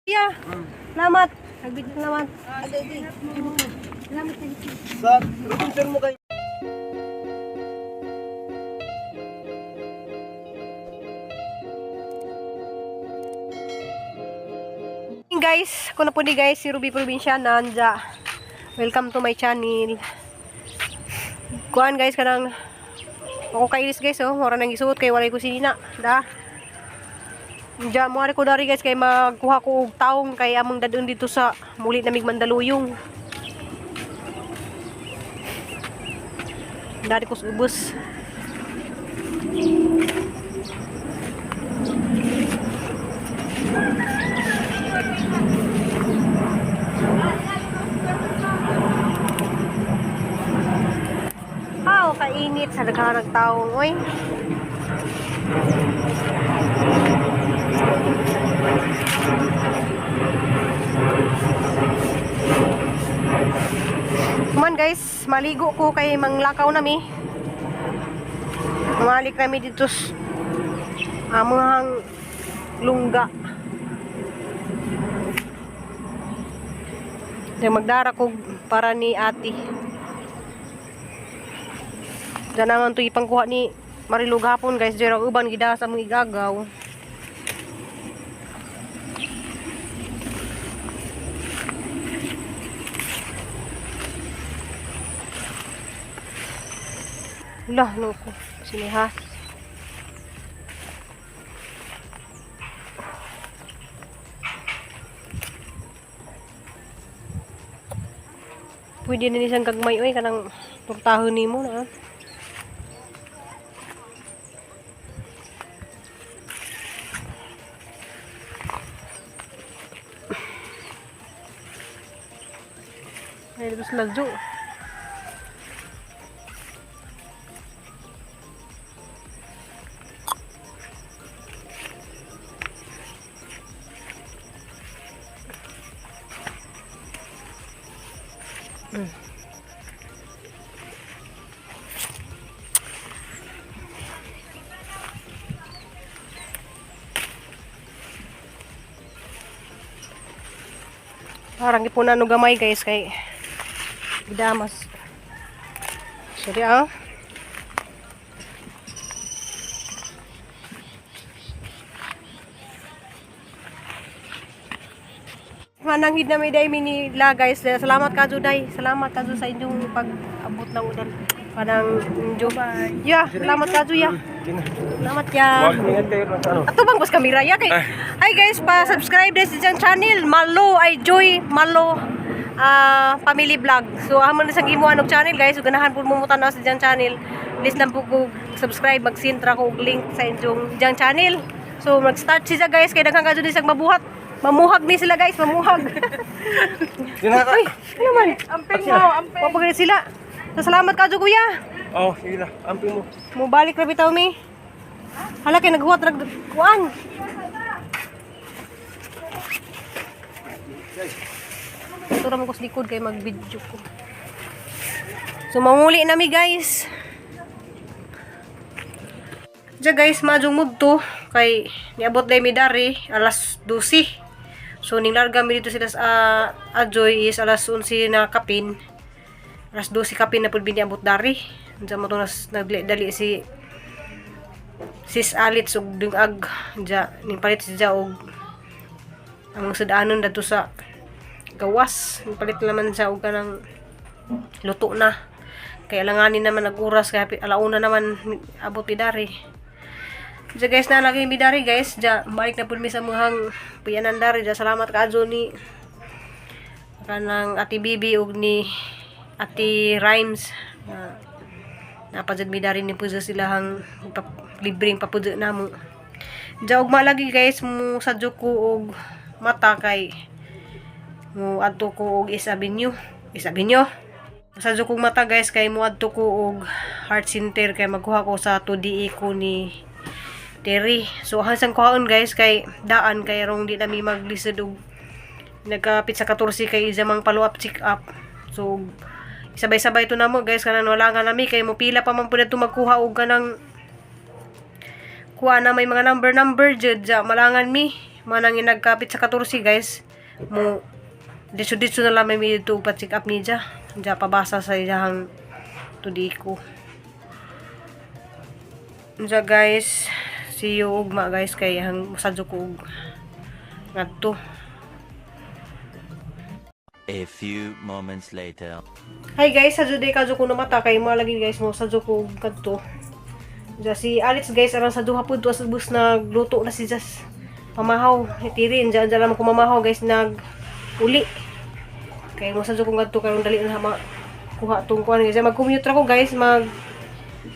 Yeah. Salamat. Salamat. Sa sir mo kay Guys, ako na po ni guys, si Ruby Provincia Nanja. Welcome to my channel. Kuan guys, kanang ako kailis guys, oh, wala nang isuot kay walay kusina. Da. Diya mo ko dari guys kay magkuha ko og taong kay among dadon dito sa muli namig Mandaluyong. Dari ko sa ubos. Aw, kainit sa daghan ng taong, oy. Man guys, maligo ko kay manglakaw nami. Malik nami dito sa among lungga. Dahil magdara ko para ni ate. Diyan naman ito ipangkuha ni Marilog hapon guys. Diyan ang uban gida sa mga igagaw. Lah, loko. Sinihas. Pwede na ni siyang gagmay oy kanang tortahon nimo na. Ah. Ay, labas lagyo. Parang ipunan no gamay guys kay gidamas. Sorry ah. Mananghid na may day minila guys. Salamat ka Juday. Salamat ka sa inyong pag-abot ng udan. Parang injo. Yeah, salamat ka ya. Salamat ya. Wag ingat kayo sa ano. Ato bang bus kamera ya kay. Hi guys, pa-subscribe din sa iyang channel Malo ay Joy Malo ah, Family Vlog. So amo na sang gimuan og channel guys, so ganahan pud mo mo tan-aw sa iyang channel. Please lang po ko subscribe, mag-send ra ko og link sa inyong iyang channel. So mag-start siya guys kay daghan ka jud isang mabuhat. Mamuhag ni sila guys, mamuhag. Dinaka. Uy, ano man? Amping mo, amping. Papagalit sila. So, salamat ka kuya. Oh, sige na. Amping mo. Mubalik ra bitaw mi. Hala kay naghuwat rag kuan. Tura mo ko sa likod kay mag-video ko. So manguli na mi guys. Diya guys, majong mudto kay niabot day mi dari alas 12. So ning larga mi dito sila sa Adjoy is alas 11 na kapin. Alas 12 kapin na pud niabot dari. Diyan mo to nas nagdali si Sis Alitz ug dungag dya ning palit siya og ang sudanon dadto sa gawas. Ning palit naman siya og kanang luto na. Kay alanganin naman nag oras kay alauna naman abot mi dari. Dya guys na lagi mi dari guys. Dya balik na pud mi sa muhang puyanan dari. Dya salamat kaadto ni kanang Ate Bibi ug ni Ate Rhymes na napajud mi dari ni puzo sila hang libreng papuzo namo. Diya ugma lagi guys mo sadyo ko og mata kay mo adto ko og East Avenue. East Avenue. Sadyo kog mata guys kay mo adto ko og Heart Center kay magkuha ko sa 2DE ko ni Terry. So hansang kuhaon guys kay daan kay rong di nami maglisod og nagkapit sa 14 kay isa mang follow up check up. So sabay-sabay to namo guys kanan wala nga nami kay mo pila pa man pud adto magkuha og kanang kuha na may mga number number jud ja malangan mi. Manang yung nagkapit sa 14, guys. Mo ditso-ditso na lang may dito pa check up niya. Diya pabasa sa iyang tudiko. Diya, guys, see you ugma, guys, kay hang musadyo ko og ngadto. A few moments later. Hi guys, sa juday kadyo ko namata kay malagi, guys, mo sa ko og kadto. Diya si Alex, guys, aron sa duha pud to sa bus nagluto na si Jas. Pamahaw, itirin diyan diyan lang ko mamahaw, guys, nag uli. Kay mo sa ko ngadto karon dali na ma kuha tong kuan, guys. Mag-commute ra ko, guys, mag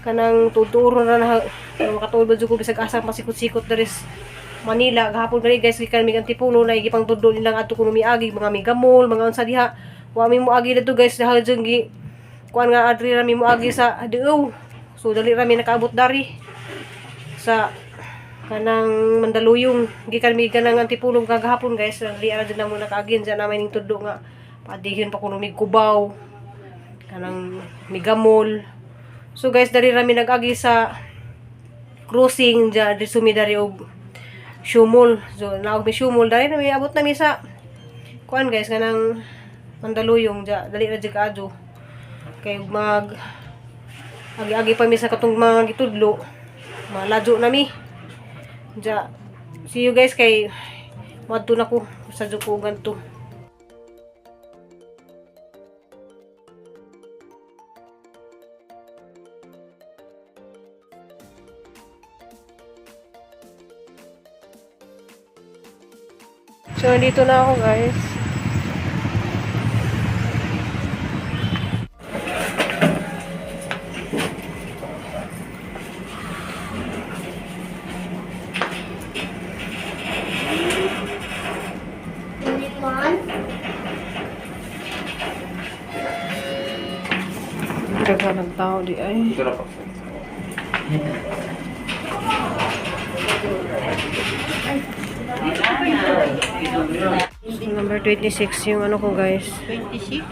kanang tuturo na na makatuod ba jud ko bisag asa pasikot-sikot diri sa Manila gahapon gani, guys, gikan mig Antipulo na gipang tudlo nilang adto kuno miagi mga migamol mga unsa diha. Wa mi moagi didto, guys, dahil jud gi kuan nga adri ra mi moagi sa Duo. So dali ra mi nakaabot dari sa kanang Mandaluyong gikan mi kanang Antipolo kagahapon, guys. Dali ra jud namo nakaagin diyan namin ning tudlo nga padihin pa kuno mig Cubao kanang migamol. So guys, dari ra mi nag-agi sa crossing diya di sumidari og Shumol. So naog mi Shumol dari na mi abot na mi sa kuan, guys, kanang Mandaluyong diya dali ra jud kaadyo. Kay mag agi-agi pa mi sa katong mga gitudlo. Maladyo na mi. Diya see you, guys, kay madto na ko sa ko ganto. So nandito na ako, guys. Unit 1. Daghan ng tao di ay. Ito na po. Number 26 yung ano ko, guys. 26?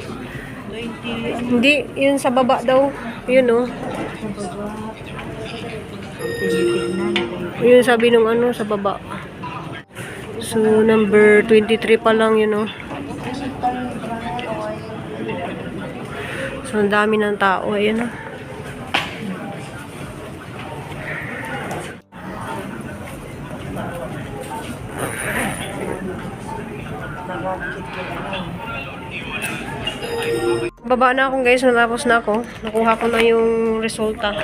20? Hindi, yun sa baba daw. Yun oh. Yun sabi nung ano sa baba. So number 23 pa lang yun oh. So ang dami ng tao. Ayun oh. Baba na ako, guys, natapos na ako. Nakuha ko na yung resulta.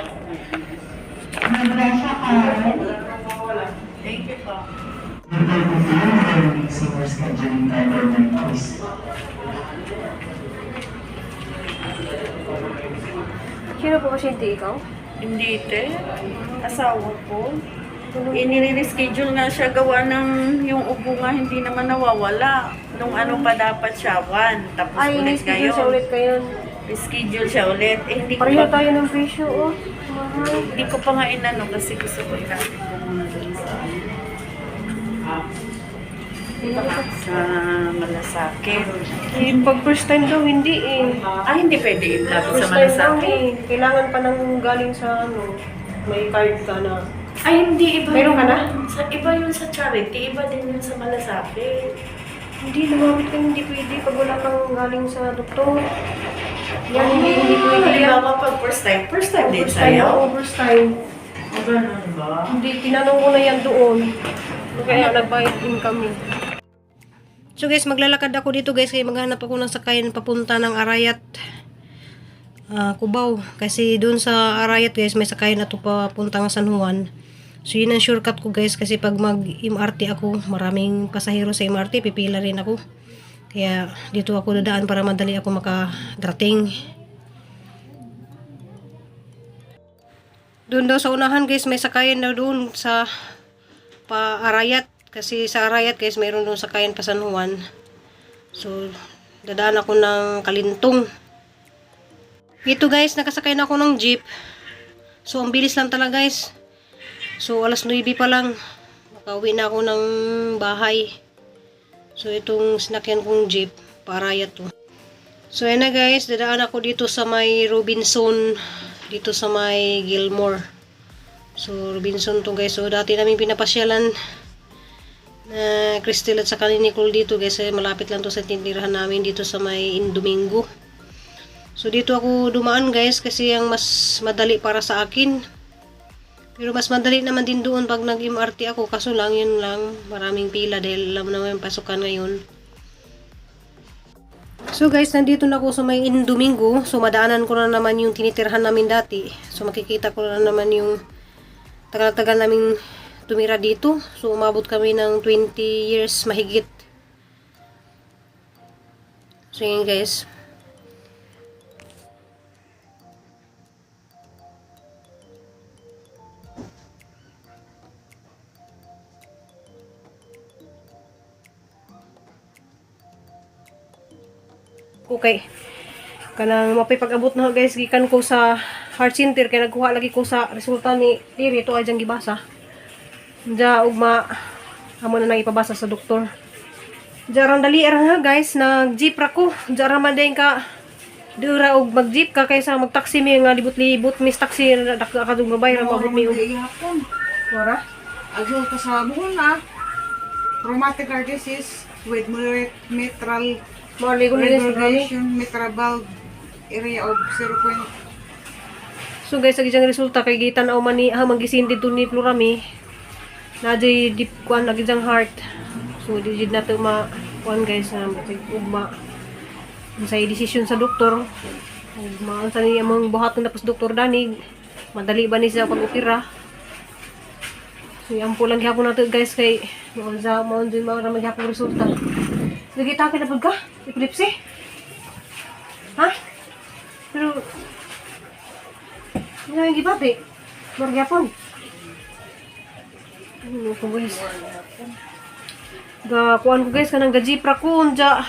Scheduling time or night, please. Sino po pasyente, ikaw? Hindi, te. Asawa ko. Inire-reschedule nga siya gawa ng yung ubo nga hindi naman nawawala. Nung ano pa dapat siya, 1. Tapos Ay, ulit in-schedule siya ngayon. ulit kayo. Reschedule siya ulit. Eh, hindi ko Pareho pa, tayo ng presyo, oh. Mahal. hindi ko pa nga inano kasi gusto ko ilapit ko muna dun sa sa Malasakit. Eh, pag first time daw, hindi eh. Ah, hindi pwede ilapit sa First time daw Malasakit. eh. Kailangan pa nang galing sa ano, may card ka na. Ay, hindi. Iba Meron ka na? Sa, iba yun sa charity. Iba din yun sa Malasakit. Hindi, lumapit ka, hindi pwede pag wala kang galing sa doktor. Yan, hindi, hindi pwede yan. Halimbawa, pag first time din First time, sa'yo. oo, first time. O, ganun ba? Hindi, tinanong ko na yan doon. Kaya nagbayad din kami. So guys, maglalakad ako dito, guys, kaya maghanap ako ng sakayan papunta ng Arayat, Cubao. Kasi doon sa Arayat, guys, may sakayan na to papuntang San Juan. So yun ang shortcut ko, guys, kasi pag mag-MRT ako, maraming pasahero sa MRT, pipila rin ako. Kaya dito ako dadaan para madali ako makarating. Doon daw sa unahan, guys, may sakayan daw doon sa pa Arayat. Kasi sa Arayat, guys, mayroon doon sakayan pa San Juan. So, dadaan ako ng Kalintong. Ito, guys, nakasakay na ako ng jeep. So, ang bilis lang talaga, guys. So, alas 9 pa lang. Makauwi na ako ng bahay. So, itong sinakyan kong jeep, pa Arayat to. So, ayan na, guys, dadaan ako dito sa may Robinson, dito sa may Gilmore. So, Robinson to, guys. So, dati namin pinapasyalan. Na Cristel at saka ni Nicole dito guys, eh, malapit lang to sa tinitirahan namin dito sa may Indomingo. So dito ako dumaan guys kasi ang mas madali para sa akin. Pero mas madali naman din doon pag nag-MRT ako, kaso lang yun lang, maraming pila dahil alam naman yung pasukan ngayon. So guys, nandito na ako sa may Indomingo. So madaanan ko na naman yung tinitirhan namin dati. So makikita ko na naman yung tagal-tagal naming tumira dito. So umabot kami ng 20 years mahigit. So yun guys. Okay. Kanang mapay pag-abot na guys gikan ko sa heart center kay nagkuha lagi ko sa resulta ni diri to ay diyang gibasa. Diya ugma amo na nang ipabasa sa doktor. Diya rang dali ra ha guys, nag jeep ra ko. Diya ra man din ka dira og mag jeep ka kaysa mag taxi mi nga libot-libot mis taxi dakda ka dug gabay ra maabot mi og Gihapon. Wara. Agyo ka sa buhol na. Rheumatic heart disease with mitral Mao ligo ni sa regurgitation, mitral valve area of 0. So guys, ang isang resulta kay gitan aw man ni ha magisin dito ni Plurami. Na di deep kuan lagi diyang heart. So di jud nato ma kuan guys na ugma. Unsay desisyon sa doktor. Ugma unsa ni among buhaton tapos doktor Danig. Madali ba ni siya pag-opera? So ampo lang gihapon nato guys kay mao sa mao din mao ra man gihapon resulta. Nagita ka na pud ka? Epilepsy? Ha? Pero ano yung gibati? Margyapon. Ano ko guys? Ga kuan ko guys kanang ga jeep ra ko unja.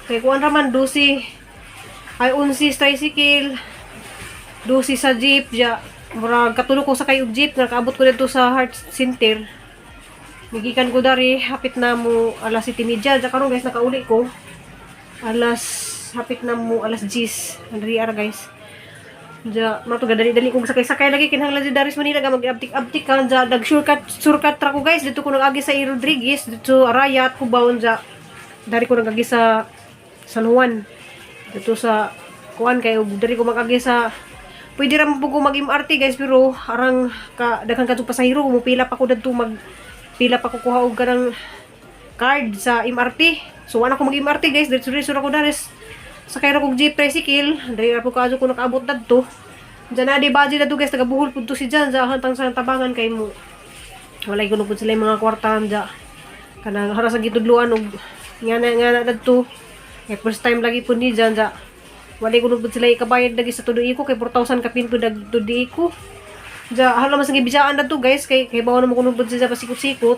Kay kuan ra man 12 ay 11 sa tricycle. 12 sa jeep ja. Murag katulo ko sakay og jeep nakaabot ko didto sa heart center. Migikan ko dari hapit na mo alas 7:30. Ja karon guys nakauli ko. Alas hapit na mo alas 10. Andri ara guys. Ja, mato dali-dali kung sakay-sakay lagi kinahanglan di Daris Manila ga mag-abtik-abtik ka ja nag shortcut shortcut ra ko guys dito ko nag-agi sa E. Rodriguez dito Arayat Cubao ja dari ko nag-agi sa San Juan dito sa kuan kay ug dari ko mag-agi sa pwede ra man po ko mag-MRT guys pero arang ka daghan kadtong pasahero mupila pa ko dadto mag pila pa ko kuha og kanang card sa MRT. So wala ko mag-MRT guys, diretso diretso ra ko dares. Sakay ra kog jeep tricycle, diri ra po kaadto ko nakaabot dadto. Diyan na di budget na guys, taga Bohol pud to si Jan sa hantang sa tabangan kay mo. Walay kuno pud sila yung mga kwartahan dya. Kanang hara sa gitudloan og nga na dadto. Eh, first time lagi pud ni Jan dya. Walay kuno pud sila ikabayad lagi sa tudo ko kay 4,000 kapin pud dag tudo ko. Dya hala mas gibiyaan dadto guys kay kay bawo na mo kuno pud sila pasikot-sikot.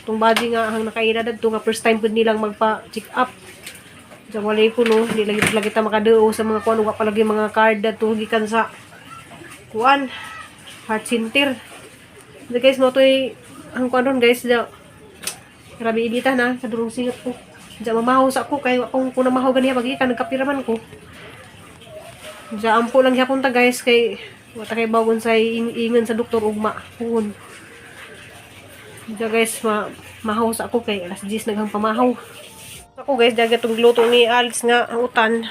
Tong body nga ang nakaila dadto nga first time pud nilang magpa check up. Diyan walay ko no, di lagi lagi ta makadao sa mga kuan wa pa lagi mga card dadto gikan sa kuan heart center. Di guys mo toy ang kuan ron guys da grabe inita na sa durong singot ko. Diyan mamahaw sa ako kay wa kung kuna mahaw ganiya pag ikan nagkapira man ko. Diyan ampo lang gyapon ta guys kay wa ta kay bagon sa ingan sa doktor ugma puhon. Diyan guys mahaw sa ako kay alas 10 naghang pamahaw. Ako guys, dagat itong luto ni Alex nga ang utan.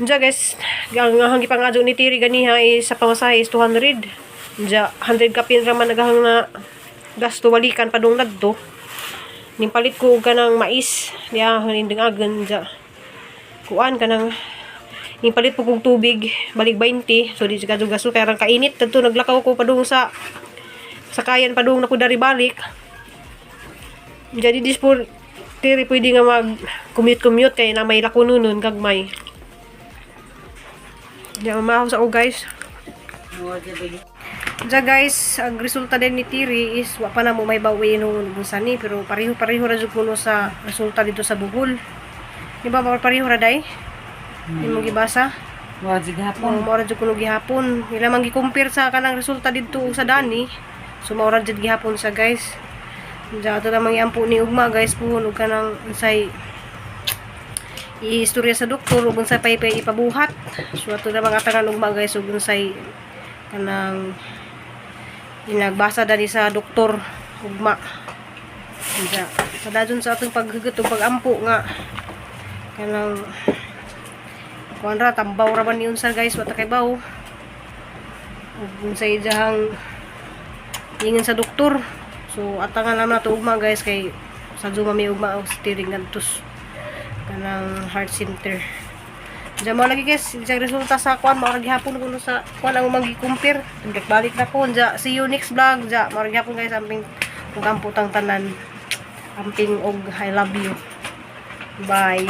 Diyan guys, ang ang gipangadyo ni Tiri ganiha is sa pamasahe is 200. Diyan, 100 kapin raman naghang na gasto balikan padung nagto. Ning palit ko og kanang mais, diya ninding agan diya. Kuan kanang ning palit po kog tubig, balik 20. So di siya gasto kay rang kainit tadto naglakaw ko padung sa sakayan padung na ko dari balik. Jadi dis po tiri pwede nga mag commute commute kay na may lakuno nun gagmay. Di mamahaw sa ko guys. Diya guys, ang resulta din ni Tiri is wa pa na mo may bawi noon kung sani pero pareho-pareho ra jud kuno sa resulta dito sa Bohol. Di ba pareho ra day? Imong gibasa? Wa gihapon. Oh, mao ra jud kuno gihapon. Ila man gi-compare sa kanang resulta didto ug sa Dani. So mao ra jud gihapon sa guys. Diya ato namang iampo ni ugma guys puhon ug kanang unsay iistorya sa doktor ug unsay pay pay ipabuhat. So ato namang atangan ugma guys ug unsay kanang inagbasa dani sa doktor ugma. Diya, sa dajon sa atong paghugot ug pagampo nga kanang kuan ra, tambaw ra man ni unsa, guys, wa ta kay baw ug unsay iyahang ingon sa doktor. So atangan lang nato ugma, guys, kay sa Zuma may ugma og steering ngadtos kanang heart center. Diyan mo lagi, guys, diyan resulta sa kuan, mao ra gihapon kuno sa kuan ang magi-compare. Balik na ko. Diya, see you next vlog. Diya, mao ra gihapon, guys, amping ug amputang tanan. Amping og I love you. Bye.